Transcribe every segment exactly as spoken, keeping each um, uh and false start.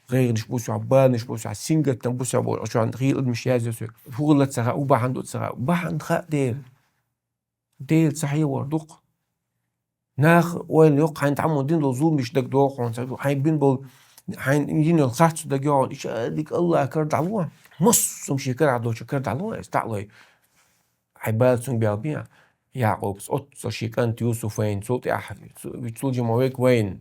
гӀайгӀанаш бу сох, баланаш бу сох, сингаттам бу сох, бо, чон хийла адамаш язъю сох. ХӀугӀла ца хаьа, у бахьан ду ца хаьа, бахьан хаьа Дела. Дела ца хьехавар дукха. Наха ойла йоккха хьайна тӀамон дина долу зуламаш дагадогӀу хьуна, ца хьайна бина болу, хьайна йина йолу харцо дагайогӀу, иша дика Аллах кара дӀало. Массо а шен карахь долчу кара дӀало, эс дӀалой. Хьайн бала цунга бел бен. Якъубас оццо шен кӀант Юсуф вайна, цул тӀаьхьа, цу-, цул жима вег вайна.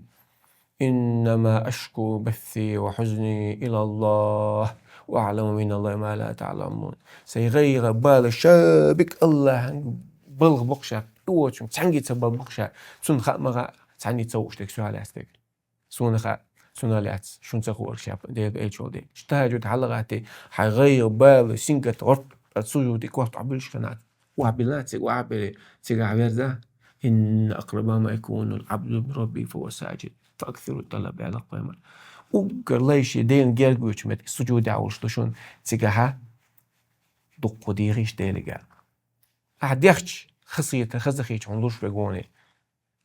«إنما أشكو بثي وحزني إلى الله وأعلم من الله ما لا تعلمون». Сайн гӀайгӀа, бала шабик Аллахьан балха боккхуш, и воцунга цхьаьнгге ца балха боккхуш, цунна хаа ма хаьа, цхьанне ца хууш дерг соьга лаьцна дерг. Суна хаьа, цунна лаьцна, шуна ца хуур шаьш, Делан элча волу дела. Иштта хьажа хьалагӀатти, хьайн гӀайгӀа, бала, сингат гӀорт а сужуде кхоттахь буьллуш хенахь. Охьабилла цига, охьабилла цигахь верза. «إن أقرب ما يكون العبد من ربه وهو ساجد فأكثر الطلب», аьлла пайхамар. Уггар лай шен Делан герга воьдучу метте сужудехь волуш ду шуна цигахь дуккха дехийша Деле герга. Ахьа дехча, хазахийта, хазахийча хьуна луш верг вон.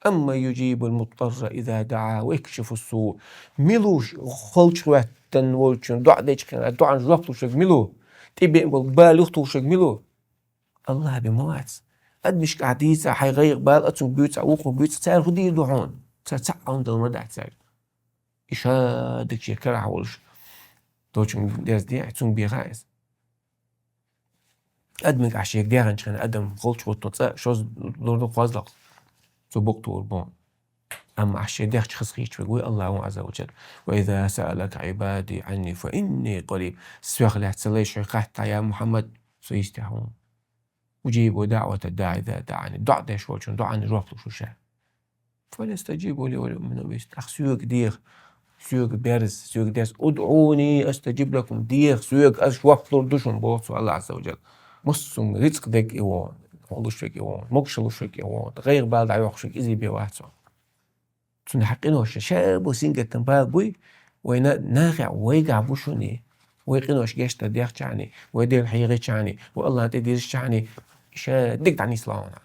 «أمن يجيب المضطر إذا دعاه ويكشف السوء». Мила ву халчу хӀоьттина волчун доӀа дечу хенахь, доӀан жоп луш верг мила ву? ТӀебеана болу бала юхатухуш верг мила ву? Аллах бен ма вац. Адамашка ахь дийца, хьайн гӀайгӀа, бала а цунга буьйцу, вукхунна буьйцу, цара хӀун дийр ду хьуна? Цара цхьаъ а хӀума дан ма дац цаьрга. И шадерг шен карахь волуш долчунга дерзаде, цунга бен хаьа иза. Адамашка ахь шега деханчу хенахь, адам халчу хӀоьттина цкъа шозза лур ду кхозлагӀа, цо букъ тухур бу. Амма ахь шега дехча хазахийта верг вуй Аллаху Азза ва Джалла. «وإذا سألك عبادي عني فإني قريب». Соьх лаьцна сан лайш хьоьга хаттахь, я Мухьаммад, со йистехь ву. «أجيب دعوة الداع إذا دعان». ДоӀа деш волчун доӀанна жоп луш ву ша. «فليستجيبوا لي وليؤمنوا بي». Ахь соьга деха, соьга берза, соьга дерза. «ادعوني أستجب لكم». Деха соьга, ас жоп лур ду шуна, боху цо, Аллах Азза ва Джалла. Массо а рицкъ дерг и вон, хьо луш верг и вон, могуш луш верг и вон, гӀайгӀа, бала дӀайоккхуш верг иза бен вац хьо. Цунна хьан къинош ша бу, сингаттам, бала буй, вайна нахехь вайгахь бу шуна. Вай къинош гечдар дехчахьана, вай Дела хьехийчахьана, вай Аллахьна тӀе дирзичахьана, ша дика дӀанислахьуна.